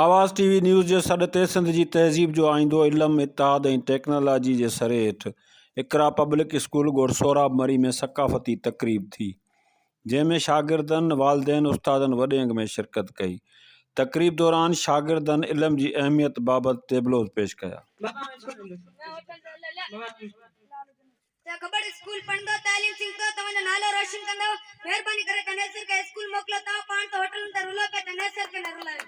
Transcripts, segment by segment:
آواز ٽي V news جي سڏ تي سنڌ جي تهذيب جو آئيندو علم، اتحاد ۽ ٽيڪنالاجي جي سري هيٺ اقرا پبلڪ اسڪول ڳوٺ سهراب مري ۾ ثقافتي تقريب ٿي، جنهن ۾ شاگردن، والدين، استادن وڏي انگ ۾ شرڪت ڪئي. تقريب دوران شاگردن علم جي اهميت بابت ٽيبلوز پيش ڪيا. ته کٻڙ اسڪول پڙهندو تعليم سکندو توهان جو نالو روشن ڪندو مهرباني ڪري چنيسر کي اسڪول موڪليو توهان پاڻ ته هوٽلن تي رلو پيا چنيسر کي نه رلايو.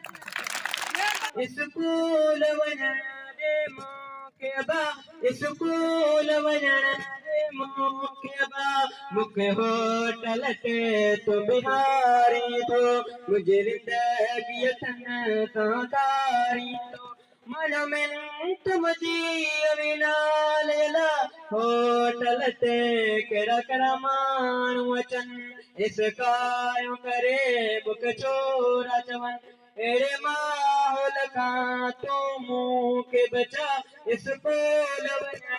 اسڪول وڃڻ ڏي مونکي ابا اسڪول وڃڻ ڏي مونکي ابا مونکي هوٽل تي تون بيهارين ٿو منهنجي زندگي هٿن سان کارين ٿو من منت منهنجي اوهين نال هوٽل تي ڪهڙا ڪهڙا ماڻهو اچن اسڪايون ڪري بک ڇورا چون اهڙي ماحول کان تون مون کي بچاء اسڪول وڃڻ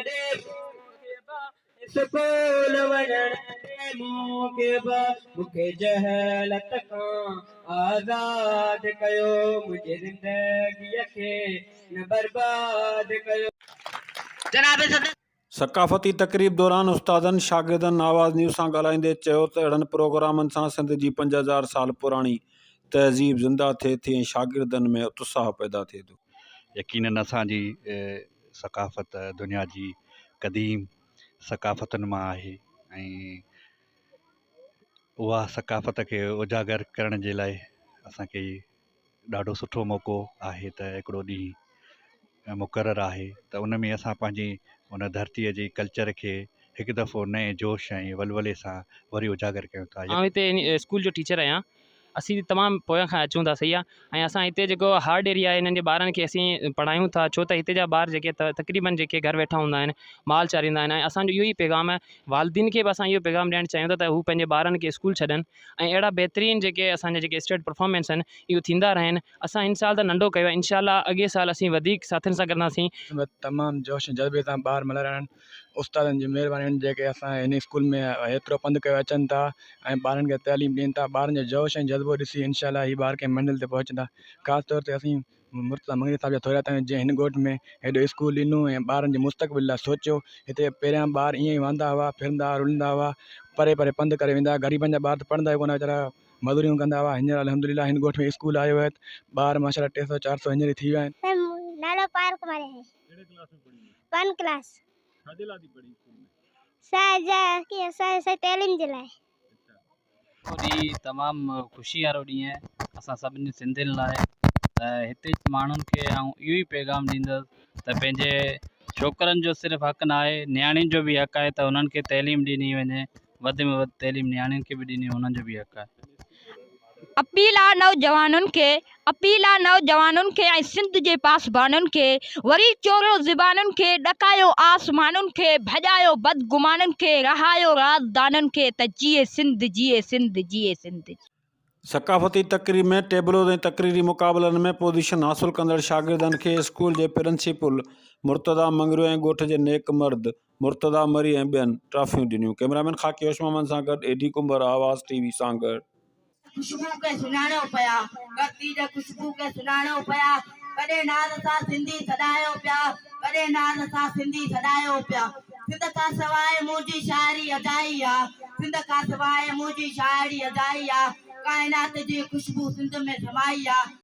ڏي مون کي ابا اسڪول وڃڻ ڏي مون کي به مون کي جهالت کان آزاد ڪيو منهنجي زندگيء کي نه برباد ڪيو. ثقافتي تقريب دوران استادن شاگردن آواز نيوز سان ڳالهائيندي چيو ته اهڙن پروگرامن سان سنڌ جي 5000 سال پراڻي تهذيب زنده ٿئي ٿي ۽ شاگردن ۾ اتساهه پيدا ٿئي ٿو. يقينن اسان جي ثقافت دنيا جي قديم ثقافتن مان آهي ۽ اها ثقافت کي اجاگر ڪرڻ جي لاء اسانکي ڏاڍو سٺو موقعو آهي ته هڪڙو ڏينهن مقرر آهي ته ان ۾ اسان پنهنجي ان ڌرتيء جي ڪلچر کي هڪ دفعو نئين جوش ۽ ولولي سان وري اجاگر ڪيون ٿا. آئون هتي اسڪول جو ٽيچر آهيان اسين تمام پويان کان اچون ٿا صحيح آهي ۽ اسان هتي جيڪو هارڊ ايريا آهي انهن جي ٻارن کي اسين پڙهايون ٿا ڇو ته هتي جا ٻار جيڪي تقريبن جيڪي گهر ويٺا هوندا آهن مال چاريندا آهن ۽ اسانجو اهو ئي پيغام آهي والدين کي به اسان اهو پيغام ڏيڻ چاهيون ٿا ته هو پنهنجي ٻارن کي اسڪول ڇڏن ۽ اهڙا بهترين جيڪي اسانجا جيڪي اسٽيٽ پرفارمنس آهن اهو ٿيندا رهن اسان هن سال ته ننڍو ڪيو آهي انشاء الله اڳي سال اسين وڌيڪ ساٿين سان ڪنداسين. تمام جوش ۽ جذبي سان ٻار ملهائي رهيا آهن استادن جي مهرباني آهن جيڪي اسان جي هن اسڪول ۾ هيترو پنڌ ڪيو اچن ٿا ۽ ٻارن کي تعليم ڏين ٿا ٻارن جو جوش ۽ جذبو ڏسي انشاء الله هي ٻار ڪنهن منزل تي پهچندا خاص طور تي اسين مرتضيٰ مڱريي صاحب جا ٿورائتا آهيون جنهن هن ڳوٺ ۾ هيڏو اسڪول ڏنو ۽ ٻارن جي مستقبل لاء سوچيو هتي پهريان ٻار ائين ئي وهندا هئا ڦرندا هئا رلندا هئا پري پري پنڌ ڪري ويندا هئا غريبن جا ٻار ته پڙهندا ئي ڪونه هئا ويچارا مزوريون ڪندا هئا هينئر الحمد لله هن ڳوٺ ۾ اسڪول آيو آهي ٻار ماشاء الله ٽي سو چار سو هينئر ئي ٿي ويا آهن. نالو پارڪ ماري آهي. One class. ڇا جي لاء ٿي پڙهين اسڪول ۾؟ سر تعليم جي لاء. اهو ڏينهن تمام خوشي وارو ڏينهن آهي اسان سڀني سنڌين لاء ته هتي جي ماڻهن کي آئون اهو ئي پيغام ڏيندس ته پنهنجي ڇوڪرن جو صرف حق نه آهي نياڻين جو به حق آهي ته انهن کي تعليم ڏني وڃي وڌ ۾ وڌ تعليم نياڻين کي به ڏني انهن جو به حق آهي. اپيل آ نوجوانن کي، اپيل آ نوجوانن کي ۽ سنڌ جي پاسبانن کي، وري چوريو زبانن کي، ڏڪايو آسمانن کي، ڀڄايو بدگمانن کي، رهايو رازدانن کي ته جيئي سنڌ جيئي سنڌ جيئي سنڌ. ثقافتي تقريب ۾ ٽيبلوز ۽ تقريري مقابلن ۾ پوزيشن حاصل ڪندڙ شاگردن کي اسڪول جي پرنسپل مرتضيٰ مڱريو ۽ ڳوٺ جي نيڪ مرد مرتضيٰ مري ۽ ٻين ٽرافيون ڏنيون. ڪئميرامين خاڪي هوش محمد سان گڏ اي ڊي ڪنڀر، آواز ٽي وي سانگهڙ. خوشبو کي سڃاڻيو پيا ڌرتي جي خوشبو کي سڃاڻيو پيا ڪڏهن ناز سان سنڌي سڏايو پيا ڪڏهن ناز سان سنڌي سڏايو پيا سنڌ کان سواء منهنجي شاعري اجائي آ سنڌ کان سواء منهنجي شاعري اجائي آ ڪائنات جي خوشبو سنڌ ۾ سمائي آ.